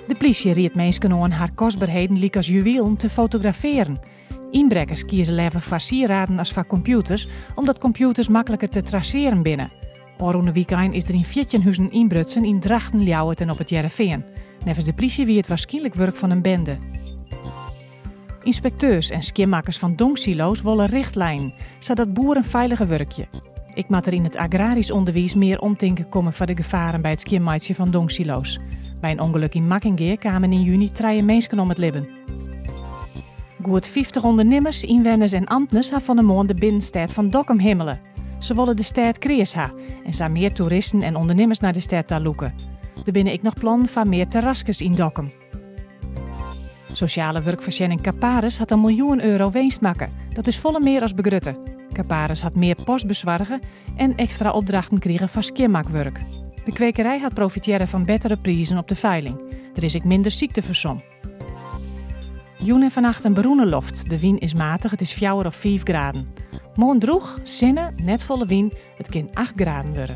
De plysje riedt minsken oan har kostberheden lykas juwielen te fotografearjen. Ynbrekkers kieze leaver foar sieraden as foar kompjûters, omdat kompjûters makliker te trasearjen binne. Ofrûne wykein is der yn 14 huzen ynbrutsen yn Drachten, Ljouwert en op It Hearrenfean. Neffens de plysje wie it wierskynlik wurk fan in bende. Ynspekteurs en skjinmakkers fan dongsilo's wolle richtlijnen, sadat boeren feiliger wurkje. Ek moat der yn it agrarysk ûnderwiis mear omtinken komme foar de gefaren by it skjinmeitsjen fan dongsilo's. By in ûngelok yn Makkingea kamen yn juny trije minsken om it libben. Goed 50 ûndernimmers, ynwenners en amtners ha fan 'e moarn de binnenstêd fan Dokkum himmele. Se wolle de stêd kreas ha en sa mear toeristen en ûndernimmers nei de stêd ta lûke. Der binne ek noch plannen foar mear terraskes yn Dokkum. Sosjale wurkfoarsjenning Caparis hat in miljoen euro winst makke. Dat is folle mear as begrutte. Caparis hat mear post besoarge en ekstra opdrachten krige foar skjinmakwurk. De kwekerij hat profitearre fan bettere prizen op de feiling. Der is ek minder syktefersom. Jûn en fannacht in berûne loft. De wyn is matich, it is 4 of 5 graden. Moarn drûch, sinne, net folle wyn. It kin 8 graden wurde.